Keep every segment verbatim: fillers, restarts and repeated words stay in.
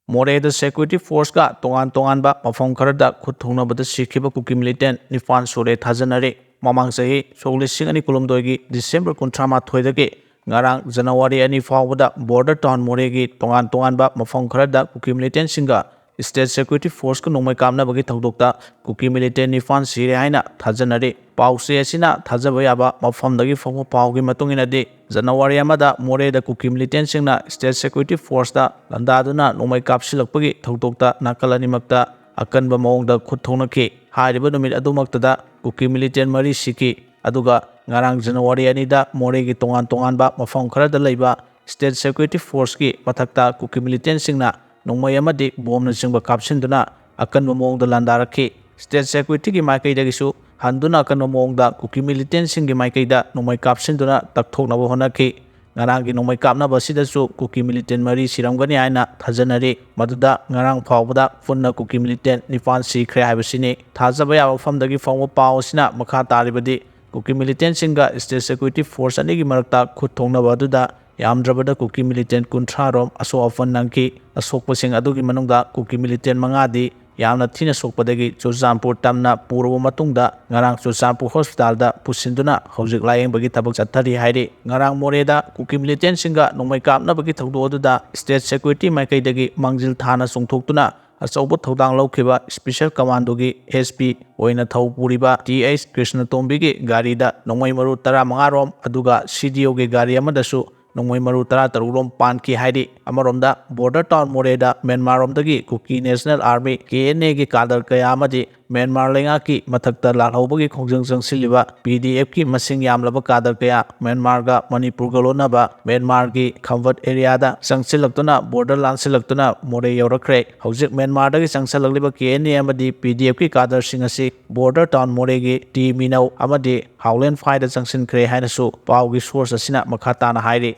ꯃꯣꯔꯦꯗ ꯁꯦꯀ꯭ꯌꯨꯔꯤꯇꯤ ꯐꯣꯔꯁꯀ ꯇꯣꯉꯥꯟ ꯇꯣꯉꯥꯟꯕ ꯃꯐꯝ ꯈꯔꯗ ꯈꯨꯠ ꯊꯣꯡꯅꯕꯗ ꯁꯤꯈꯤꯕ ꯀꯨꯀꯤ ꯃꯤꯂꯤꯇꯦꯟ ꯅꯤꯄꯥꯟ ꯁꯨꯔꯦ ꯊꯥꯖꯅꯔꯤ꯫ ꯃꯃꯥꯡ ꯆꯍꯤ ꯁꯣꯛ ꯂꯤꯁꯤꯡ ꯑꯅꯤ ꯀꯨꯟꯍꯨꯝꯗꯣꯏꯒꯤ ꯗꯤꯁꯦꯝꯕꯔ ꯀꯨꯟꯊ꯭ꯔꯥ ꯃꯥꯊꯣꯏꯗꯒꯤ ꯉꯔꯥꯡ ꯖꯅꯋꯥꯔꯤ ꯑꯅꯤ ꯐꯥꯎꯕꯗ ꯕꯣꯔꯗꯔ ꯇꯥꯎꯟ ꯃꯣꯔꯦꯒꯤ ꯇꯣꯉꯥꯟ ꯇꯣꯉꯥꯟꯕ ꯃꯐꯝ ꯈꯔꯗ ꯀꯨꯀꯤ ꯃꯤꯂꯤꯇꯦꯟꯁꯤꯡꯒ ꯁ꯭ꯇꯦꯠ ꯁꯦꯀ꯭ꯌꯨꯔꯤꯇꯤ ꯐꯣꯔꯁꯀ ꯅꯣꯡꯃꯩ ꯀꯥꯞꯅꯕꯒꯤ ꯊꯧꯗꯣꯛꯇ ꯀꯨꯀꯤ ꯃꯤꯂꯤꯇꯦꯟ ꯅꯤꯄꯥꯟ ꯁꯤꯔꯦ ꯍꯥꯏꯅ ꯊꯥꯖꯅꯔꯤ꯫ ꯄꯥꯎꯆꯦ ꯑꯁꯤꯅ ꯊꯥꯖꯕ ꯌꯥꯕ ꯃꯐꯝꯗꯒꯤ ꯐꯪꯕ ꯄꯥꯎꯒꯤ ꯃꯇꯨꯡ ꯏꯟꯅꯗꯤ, ꯖꯅꯋꯥꯔꯤ ꯑꯃꯗ ꯃꯣꯔꯦꯗ ꯀꯨꯀꯤ ꯃꯤꯂꯤꯇꯦꯟꯁꯤꯡꯅ ꯁ꯭ꯇꯦꯠ ꯁꯦꯀ꯭ꯌꯨꯔꯤꯇꯤ ꯐꯣꯔꯁꯇ ꯂꯥꯟꯗꯥꯗꯨꯅ ꯅꯣꯡꯃꯩ ꯀꯥꯞꯁꯤꯜꯂꯛꯄꯒꯤ ꯊꯧꯗꯣꯛꯇ ꯅꯥꯀꯜ ꯑꯅꯤꯃꯛꯇ ꯑꯀꯟꯕ ꯃꯑꯣꯡꯗ ꯈꯨꯠ ꯊꯣꯛꯅꯈꯤ꯫ ꯍꯥꯏꯔꯤꯕ ꯅꯨꯃꯤꯠ ꯑꯗꯨꯃꯛꯇꯗ ꯀꯨꯀꯤ ꯃꯤꯂꯤꯇꯦꯟ ꯃꯔꯤ ꯁꯤꯈꯤ꯫ ꯑꯗꯨꯒ ꯉꯔꯥꯡ ꯖꯅꯋꯥꯔꯤ ꯑꯅꯤꯗ ꯃꯣꯔꯦꯒꯤ ꯇꯣꯉꯥꯟ ꯇꯣꯉꯥꯟꯕ ꯃꯐꯝ ꯈꯔꯗ ꯂꯩꯕ ꯁ꯭ꯇꯦꯠ ꯁꯦꯀ꯭ꯌꯨꯔꯤꯇꯤ ꯐꯣꯔꯁꯀꯤ ꯃꯊꯛꯇ ꯀꯨꯀꯤ ꯃꯤꯂꯤꯇꯦꯟꯁꯤꯡꯅ ꯅꯣꯡꯃꯩ ꯑꯃꯗꯤ ꯕꯣꯝꯅꯆꯤꯡꯕ ꯀꯥꯞꯁꯤꯟꯗꯨꯅ ꯑꯀꯟꯕ ꯃꯑꯣꯡꯗ ꯂꯥꯟꯗꯥꯔꯛꯈꯤ꯫ ꯁ꯭ꯇꯦꯠ ꯁꯦꯀ꯭ꯌꯨꯔꯤꯇꯤꯒꯤ ꯃꯥꯏꯀꯩꯗꯒꯤꯁꯨ ꯍꯟꯗꯨꯅ ꯑꯀꯟꯕ ꯃꯑꯣꯡꯗ ꯀꯨꯀꯤ ꯃꯤꯂꯤꯇꯦꯟꯁꯤꯡꯒꯤ ꯃꯥꯏꯀꯩꯗ ꯅꯣꯡꯃꯩ ꯀꯥꯞꯁꯤꯟꯗꯨꯅ ꯇꯛꯊꯣꯛꯅꯕ ꯍꯣꯠꯅꯈꯤ꯫ ꯉꯔꯥꯡꯒꯤ ꯅꯣꯡꯃꯩ ꯀꯥꯞꯅꯕ ꯑꯁꯤꯗꯁꯨ ꯀꯨꯀꯤ ꯃꯤꯂꯤꯇꯦꯟ ꯃꯔꯤ ꯁꯤꯔꯝꯒꯅꯤ ꯍꯥꯏꯅ ꯊꯥꯖꯅꯔꯤ꯫ ꯃꯗꯨꯗ ꯉꯔꯥꯡ ꯐꯥꯎꯕꯗ ꯄꯨꯟꯅ ꯀꯨꯀꯤ ꯃꯤꯂꯤꯇꯦꯟ ꯅꯤꯄꯥꯟ ꯁꯤꯈ꯭ꯔꯦ ꯍꯥꯏꯕꯁꯤꯅꯤ꯫ ꯊꯥꯖꯕ ꯌꯥꯕ ꯃꯐꯝꯗꯒꯤ ꯐꯪꯕ ꯄꯥꯎ ꯑꯁꯤꯅ ꯃꯈꯥ ꯇꯥꯔꯤꯕꯗꯤ, ꯀꯨꯀꯤ ꯃꯤꯂꯤꯇꯦꯟꯁꯤꯡꯒ ꯁ꯭ꯇꯦꯠ ꯁꯦꯀ꯭ꯌꯨꯔꯤꯇꯤ ꯐꯣꯔꯁ ꯑꯅꯤꯒꯤ ꯃꯔꯛꯇ ꯈꯨꯠ ꯊꯣꯛꯅꯕ ꯑꯗꯨꯗ ꯌꯥꯝꯗ꯭ꯔꯕꯗ ꯀꯨꯀꯤ ꯃꯤꯂꯤꯇꯦꯟ ꯀꯨꯟꯊ꯭ꯔꯥ ꯔꯣꯝ ꯑꯁꯣꯛ ꯑꯄꯟ ꯅꯪꯈꯤ꯫ ꯑꯁꯣꯛꯄꯁꯤꯡ ꯑꯗꯨꯒꯤ ꯃꯅꯨꯡꯗ ꯀꯨꯀꯤ ꯃꯤꯂꯤꯇꯦꯟ ꯃꯉꯥꯗꯤ ꯌꯥꯝꯅ ꯊꯤꯅ ꯁꯣꯛꯄꯗꯒꯤ ꯆꯨꯔꯆꯥꯟꯄꯨꯔ ꯇꯝꯅ ꯄꯨꯔꯕ ꯃꯇꯨꯡꯗ ꯉꯔꯥꯡ ꯆꯨꯔꯆꯥꯟꯄꯨꯔ ꯍꯣꯁꯄꯤꯇꯥꯜꯗ ꯄꯨꯁꯤꯟꯗꯨꯅ ꯍꯧꯖꯤꯛ ꯂꯥꯌꯦꯡꯕꯒꯤ ꯊꯕꯛ ꯆꯠꯊꯔꯤ ꯍꯥꯏꯔꯤ꯫ ꯉꯔꯥꯡ ꯃꯣꯔꯦꯗ ꯀꯨꯀꯤ ꯃꯤꯂꯤꯇꯦꯟꯁꯤꯡꯒ ꯅꯣꯡꯃꯩ ꯀꯥꯞꯅꯕꯒꯤ ꯊꯧꯗꯣꯛ ꯑꯗꯨꯗ ꯁ꯭ꯇꯦꯠ ꯁꯦꯀ꯭ꯌꯨꯔꯤꯇꯤ ꯃꯥꯏꯀꯩꯗꯒꯤ ꯃꯥꯡꯖꯤꯜ ꯊꯥꯅ ꯆꯣꯡꯊꯣꯛꯇꯨꯅ ꯑꯆꯧꯕ ꯊꯧꯗꯥꯡ ꯂꯧꯈꯤꯕ ꯁ꯭ꯄꯦꯁꯦꯜ ꯀꯃꯥꯟꯗꯣꯒꯤ ꯑꯦꯁ ꯄꯤ ꯑꯣꯏꯅ ꯊꯧ ꯄꯨꯔꯤꯕ ꯇꯤ ꯑꯩꯆ ꯀ꯭ꯔꯤꯁꯅꯇꯣꯝꯕꯤꯒꯤ ꯒꯥꯔꯤꯗ ꯅꯣꯡꯃꯩ ꯃꯔꯨ ꯇꯔꯥꯃꯉꯥ ꯔꯣꯝ, ꯑꯗꯨꯒ ꯁꯤ ꯗꯤ ꯑꯣꯒꯤ ꯒꯥꯔꯤ ꯑꯃꯗꯁꯨ ꯅꯣꯡꯃꯩ ꯃꯔꯨ ꯇꯔꯥꯇꯔꯨꯛ ꯔꯣꯝ ꯄꯥꯟꯈꯤ ꯍꯥꯏꯔꯤ꯫ ꯑꯃꯔꯣꯝꯗ, ꯕꯣꯔꯗꯔ ꯇꯥꯎꯟ ꯃꯣꯔꯦꯗ ꯃ꯭ꯌꯥꯟꯃꯥꯔ ꯔꯣꯝꯗꯒꯤ Kuki national army, K N ꯑꯦꯒꯤ ꯀꯥꯗꯔ ꯀꯌꯥ ꯑꯃꯗꯤ ꯃ꯭ꯌꯥꯟꯃꯥꯔ ꯂꯩꯉꯥꯛꯀꯤ ꯃꯊꯛꯇ ꯂꯥꯜꯍꯧꯕꯒꯤ ꯈꯣꯡꯖꯪ ꯆꯪꯁꯤꯜꯂꯤꯕ ꯄꯤ ꯗꯤ ꯑꯦꯐꯀꯤ ꯃꯁꯤꯡ ꯌꯥꯝꯂꯕ ꯀꯥꯗꯔ ꯀꯌꯥ ꯃ꯭ꯌꯥꯟꯃꯥꯔꯒ ꯃꯅꯤꯄꯨꯔꯒ ꯂꯣꯟꯅꯕ ꯃ꯭ꯌꯥꯟꯃꯥꯔꯒꯤ ꯈꯝꯕꯠ ꯑꯦꯔꯤꯌꯥꯗ ꯆꯪꯁꯤꯜꯂꯛꯇꯨꯅ, ꯕꯣꯔꯗꯔ ꯂꯥꯟꯁꯤꯜꯂꯛꯇꯨꯅ ꯃꯣꯔꯦ ꯌꯧꯔꯛꯈ꯭ꯔꯦ꯫ ꯍꯧꯖꯤꯛ ꯃ꯭ꯌꯥꯟꯃꯥꯔꯗꯒꯤ ꯆꯪꯁꯤꯜꯂꯛꯂꯤꯕ ꯀꯦ ꯑꯦꯟ ꯑꯦ ꯑꯃꯗꯤ ꯄꯤ ꯗꯤ ꯑꯦꯐꯀꯤ ꯀꯥꯗꯔꯁꯤꯡ ꯑꯁꯤ ꯕꯣꯔꯗꯔ ꯇꯥꯎꯟ ꯃꯣꯔꯦꯒꯤ ꯇꯤ ꯃꯤꯅꯧ ꯑꯃꯗꯤ ꯍꯥꯎꯂꯦꯟ ꯐꯥꯏꯗ ꯆꯪꯁꯤꯟꯈ꯭ꯔꯦ ꯍꯥꯏꯅꯁꯨ ꯄꯥꯎꯒꯤ ꯁꯣꯔꯁ ꯑꯁꯤꯅ ꯃꯈꯥ ꯇꯥꯅ ꯍꯥꯏꯔꯤ꯫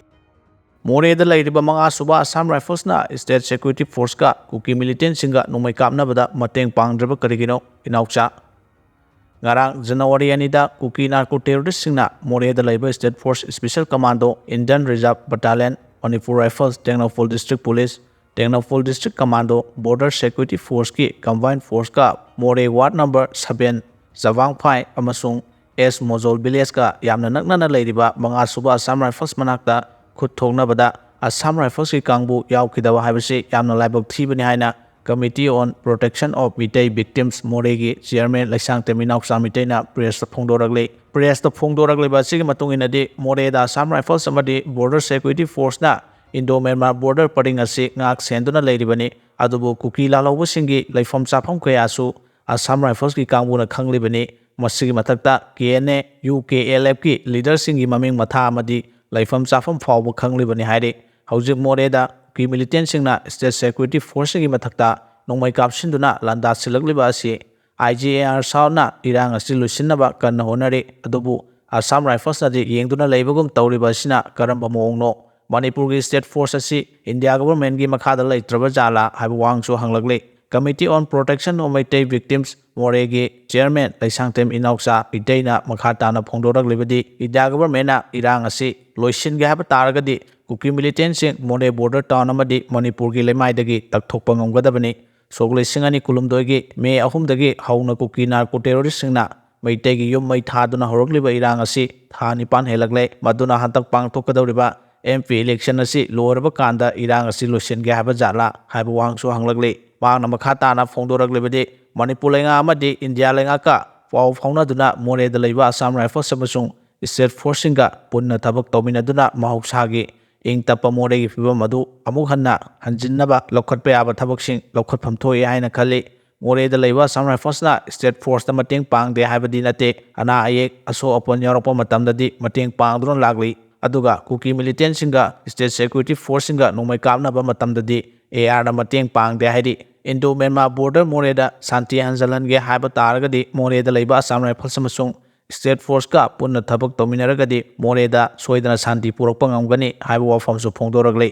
ꯃꯣꯔꯦꯗ ꯂꯩꯔꯤꯕ ꯃꯉꯥ ꯁꯨꯕ ꯑꯁꯥꯝ ꯔꯥꯏꯐꯜꯁꯅ ꯁ꯭ꯇꯦꯠ ꯁꯦꯀ꯭ꯌꯨꯔꯤꯇꯤ ꯐꯣꯔꯁꯀ ꯀꯨꯀꯤ ꯃꯤꯂꯤꯇꯦꯟꯁꯤꯡꯒ ꯅꯣꯡꯃꯩ ꯀꯥꯞꯅꯕꯗ ꯃꯇꯦꯡ ꯄꯥꯡꯗ꯭ꯔꯤꯕ ꯀꯔꯤꯒꯤꯅꯣ? ꯏꯅꯥꯎꯆꯥ, ꯉꯔꯥꯡ ꯖꯅꯋꯥꯔꯤ ꯑꯅꯤꯗ ꯀꯨꯀꯤ ꯅꯥꯔꯀꯣ ꯇꯦꯔꯣꯔꯤꯁꯁꯤꯡꯅ ꯃꯣꯔꯦꯗ ꯂꯩꯕ state force special commando, Indian reserve battalion, Manipur rifles, Tengnoupal district police, Tengnoupal District Commando, Border Security Forceꯀꯤ Combined Forceꯀ ꯃꯣꯔꯦ Ward Number Seven, ꯆꯕꯥꯡꯐꯥꯏ ꯑꯃꯁꯨꯡ ꯑꯦꯁ ꯃꯣꯖꯣꯜ Villageꯀ ꯌꯥꯝꯅ ꯅꯛꯅꯅ ꯂꯩꯔꯤꯕ ꯃꯉꯥ ꯁꯨꯕ Assam Rifles ꯃꯅꯥꯛꯇ ꯈꯨꯠ ꯊꯣꯛꯅꯕꯗ Assam Riflesꯀꯤ ꯀꯥꯡꯕꯨ ꯌꯥꯎꯈꯤꯗꯕ ꯍꯥꯏꯕꯁꯤ ꯌꯥꯝꯅ ꯂꯥꯏꯕꯛ ꯊꯤꯕꯅꯤ ꯍꯥꯏꯅ Committee on Protection of Meitei Victims ꯃꯣꯔꯦꯒꯤ Chairman ꯂꯩꯁꯥꯡꯊꯦꯝ ꯏꯅꯥꯎꯆꯥ ꯃꯤꯇꯩꯅ pressꯇ ꯐꯣꯡꯗꯣꯔꯛꯂꯤ꯫ Pressꯇ ꯐꯣꯡꯗꯣꯔꯛꯂꯤꯕ ꯑꯁꯤꯒꯤ ꯃꯇꯨꯡ ꯏꯟꯅꯗꯤ, ꯃꯣꯔꯦꯗ Assam Rifles ꯑꯃꯗꯤ Border Security Forceꯅ Indo-Myanmar border ꯄꯔꯤꯡ ꯑꯁꯤ ꯉꯥꯛ ꯁꯦꯟꯗꯨꯅ ꯂꯩꯔꯤꯕꯅꯤ꯫ ꯑꯗꯨꯕꯨ ꯀꯨꯀꯤ ꯂꯥꯜꯍꯧꯕꯁꯤꯡꯒꯤ ꯂꯩꯐꯝ ꯆꯥꯐꯝ ꯀꯌꯥꯁꯨ Assam Riflesꯀꯤ ꯀꯥꯡꯕꯨꯅ ꯈꯪꯂꯤꯕꯅꯤ꯫ ꯃꯁꯤꯒꯤ ꯃꯊꯛꯇ K N A, U K L Fꯀꯤ leaderꯁꯤꯡꯒꯤ ꯃꯃꯤꯡ ꯃꯊꯥ ꯑꯃꯗꯤ ꯂꯩꯐꯝ ꯆꯥꯐꯝ ꯐꯥꯎꯕ ꯈꯪꯂꯤꯕꯅꯤ ꯍꯥꯏꯔꯤ꯫ ꯍꯧꯖꯤꯛ ꯃꯣꯔꯦꯗ ꯀꯨꯀꯤ militantꯁꯤꯡꯅ State Security Forceꯁꯤꯡꯒꯤ ꯃꯊꯛꯇ ꯅꯣꯡꯃꯩ ꯀꯥꯞꯁꯤꯟꯗꯨꯅ ꯂꯥꯟꯗꯥꯁꯤꯜꯂꯛꯂꯤꯕ ꯑꯁꯤ I G A R Southꯅ ꯏꯔꯥꯡ ꯑꯁꯤ ꯂꯣꯏꯁꯤꯟꯅꯕ ꯀꯟꯅ ꯍꯣꯠꯅꯔꯤ꯫ ꯑꯗꯨꯕꯨ Assam Riflesꯅꯗꯤ ꯌꯦꯡꯗꯨꯅ ꯂꯩꯕꯒꯨꯝ ꯇꯧꯔꯤꯕ ꯑꯁꯤꯅ ꯀꯔꯝꯕ ꯃꯑꯣꯡꯅꯣ? ꯃꯅꯤꯄꯨꯔꯒꯤ State Force ꯑꯁꯤ India Governmentꯀꯤ ꯃꯈꯥꯗ ꯂꯩꯇ꯭ꯔꯕ ꯖꯥꯠꯂꯥ ꯍꯥꯏꯕ ꯋꯥꯍꯪꯁꯨ ꯍꯪꯂꯛꯂꯤ꯫ Committee on Protection of Meitei Victims ꯃꯣꯔꯦꯒꯤ Chairman ꯂꯩꯁꯥꯡꯊꯦꯝ ꯏꯅꯥꯎꯆꯥ ꯃꯤꯇꯩꯅ ꯃꯈꯥ ꯇꯥꯅ ꯐꯣꯡꯗꯣꯔꯛꯂꯤꯕꯗꯤ, India Governmentꯅ ꯏꯔꯥꯡ ꯑꯁꯤ ꯂꯣꯏꯁꯤꯟꯒꯦ ꯍꯥꯏꯕ ꯇꯥꯔꯒꯗꯤ ꯀꯨꯀꯤ militantꯁꯤꯡ ꯃꯣꯔꯦ border town ꯑꯃꯗꯤ ꯃꯅꯤꯄꯨꯔꯒꯤ ꯂꯩꯃꯥꯏꯗꯒꯤ ꯇꯛꯊꯣꯛꯄ ꯉꯝꯒꯗꯕꯅꯤ꯫ ꯁꯣꯛ ꯂꯤꯁꯤꯡ ꯑꯅꯤ ꯀꯨꯟꯍꯨꯝꯗꯣꯏꯒꯤ May ꯑꯍꯨꯝꯗꯒꯤ ꯍꯧꯅ ꯀꯨꯀꯤ narco terroristꯁꯤꯡꯅ ꯃꯩꯇꯩꯒꯤ ꯌꯨꯝ ꯃꯩ ꯊꯥꯗꯨꯅ ꯍꯧꯔꯛꯂꯤꯕ ꯏꯔꯥꯡ ꯑꯁꯤ ꯊꯥ ꯅꯤꯄꯥꯟ ꯍꯦꯜꯂꯛꯂꯦ꯫ ꯃꯗꯨꯅ ꯍꯟꯗꯛ ꯄꯥꯡꯊꯣꯛꯀꯗꯧꯔꯤꯕ M P election ꯑꯁꯤ ꯂꯣꯏꯔꯕ ꯀꯥꯟꯗ ꯏꯔꯥꯡ ꯑꯁꯤ ꯂꯣꯏꯁꯤꯟꯒꯦ ꯍꯥꯏꯕ ꯖꯥꯠꯂꯥ ꯍꯥꯏꯕ ꯋꯥꯍꯪꯁꯨ ꯍꯪꯂꯛꯂꯤ꯫ ꯃꯍꯥꯛꯅ ꯃꯈꯥ ꯇꯥꯅ ꯐꯣꯡꯗꯣꯔꯛꯂꯤꯕꯗꯤ, ꯃꯅꯤꯄꯨꯔ ꯂꯩꯉꯥꯛ ꯑꯃꯗꯤ India ꯂꯩꯉꯥꯛꯀ ꯄꯥꯎ ꯐꯥꯎꯅꯗꯨꯅ ꯃꯣꯔꯦꯗ ꯂꯩꯕ Assam Rifles ꯑꯃꯁꯨꯡ State Forceꯁꯤꯡꯒ ꯄꯨꯟꯅ ꯊꯕꯛ ꯇꯧꯃꯤꯟꯅꯗꯨꯅ ꯃꯍꯧꯁꯥꯒꯤ ꯏꯪ ꯇꯞꯄ ꯃꯣꯔꯦꯒꯤ ꯐꯤꯕꯝ ꯑꯗꯨ ꯑꯃꯨꯛ ꯍꯟꯅ ꯍꯟꯖꯤꯟꯅꯕ ꯂꯧꯈꯠꯄ ꯌꯥꯕ ꯊꯕꯛꯁꯤꯡ ꯂꯧꯈꯠꯐꯝ ꯊꯣꯛꯏ ꯍꯥꯏꯅ ꯈꯜꯂꯤ꯫ ꯃꯣꯔꯦꯗ ꯂꯩꯕ Assam Riflesꯅ State Forceꯇ ꯃꯇꯦꯡ ꯄꯥꯡꯗꯦ ꯍꯥꯏꯕꯗꯤ ꯅꯠꯇꯦ꯫ ꯑꯅꯥ ꯑꯌꯦꯛ, ꯑꯁꯣꯛ ꯑꯄꯟ ꯌꯥꯎꯔꯛꯄ ꯃꯇꯝꯗꯗꯤ ꯃꯇꯦꯡ ꯄꯥꯡꯗꯨꯅ ꯂꯥꯛꯂꯤ꯫ ꯑꯗꯨꯒ ꯀꯨꯀꯤ militantꯁꯤꯡꯒ State Security Forceꯁꯤꯡꯒ ꯅꯣꯡꯃꯩ ꯀꯥꯞꯅꯕ ꯃꯇꯝꯗꯗꯤ A Rꯅ ꯃꯇꯦꯡ ꯄꯥꯡꯗꯦ ꯍꯥꯏꯔꯤ꯫ Indo-Myanmar border ꯃꯣꯔꯦꯗ ꯁꯥꯟꯇꯤ ꯍꯟꯖꯤꯜꯍꯟꯒꯦ ꯍꯥꯏꯕ ꯇꯥꯔꯒꯗꯤ ꯃꯣꯔꯦꯗ ꯂꯩꯕ Assam Rifles ꯑꯃꯁꯨꯡ State Forceꯀ ꯄꯨꯟꯅ ꯊꯕꯛ ꯇꯧꯃꯤꯟꯅꯔꯒꯗꯤ ꯃꯣꯔꯦꯗ ꯁꯣꯏꯗꯅ ꯁꯥꯟꯇꯤ ꯄꯨꯔꯛꯄ ꯉꯝꯒꯅꯤ ꯍꯥꯏꯕ ꯋꯥꯐꯝꯁꯨ ꯐꯣꯡꯗꯣꯔꯛꯂꯤ꯫